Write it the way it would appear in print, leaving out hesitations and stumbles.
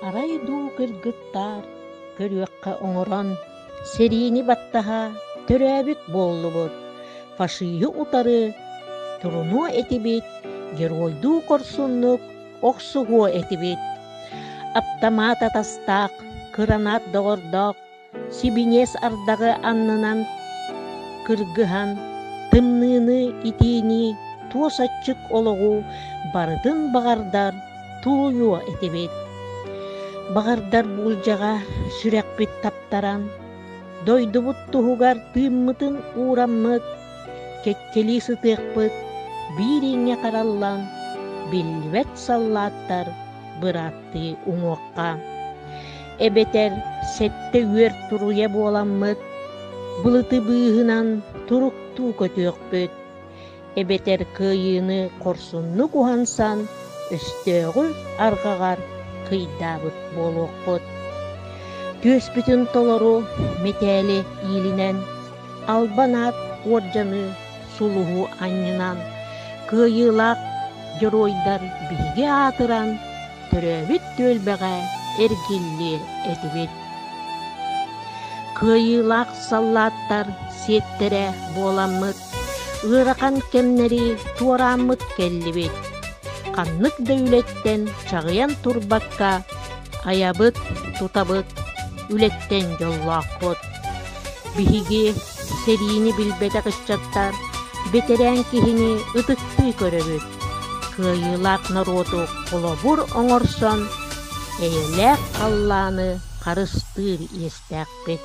Арай дуу кыргыттаар, көрүөххэ оҥорон, сэриини баттаһа төрөөбүт буоллубут, фашиһы утары турунуо этибит, геройдуу хорсуннук охсуһуо этибит. Аптамаат атастаах, кыранаат доҕордоох Сибиниэс ардаҕы аннынан кыргыһан, тымныыны, итиини, туос аччык олоҕу барытын баҕардар тулуйуо этибит. Баҕардар буулдьаҕа сүрэхпит таптаран, дойдубут туһугар тыыммытын уураммыт, кэккэлии сытыахпыт, биир иҥҥэ хараллан, биллибэт саллааттар бырааттыы уҥуохха эбэтэр сэттэ үөр туруйа буоламмыт былыты быыһынан туруктуу көтүөхпүт эбэтэр кыайыыны хорсуннук уһансан өстөөҕү арҕаҕар кыйдаабыт буолуохпут. Түөспүтүн толору мэтээли иилинэн албан аат уордьаны сулуһу анньынан, кыайыылаах дьоруойдар биһиги аатыран, төрөөбүт түөлбэҕэ эргиллиэ этибит. Кыайыылаах саллааттар сиэттэрэ буоламмыт, ыарахан кэмнэри туорааммыт кэллибит. Ханнык да үлэттэн чаҕыйан турбакка, айабыт, тутабыт, үлэттэн дьоллоохпут. Биһиги сэриини билбэтэх ыччаттар бэтэрээн киһини ытыктыы көрөбүт, кыайыылаах норуоту холобур оҥорсон, эйэлээх халлааны харыстыыр иэстээхпит.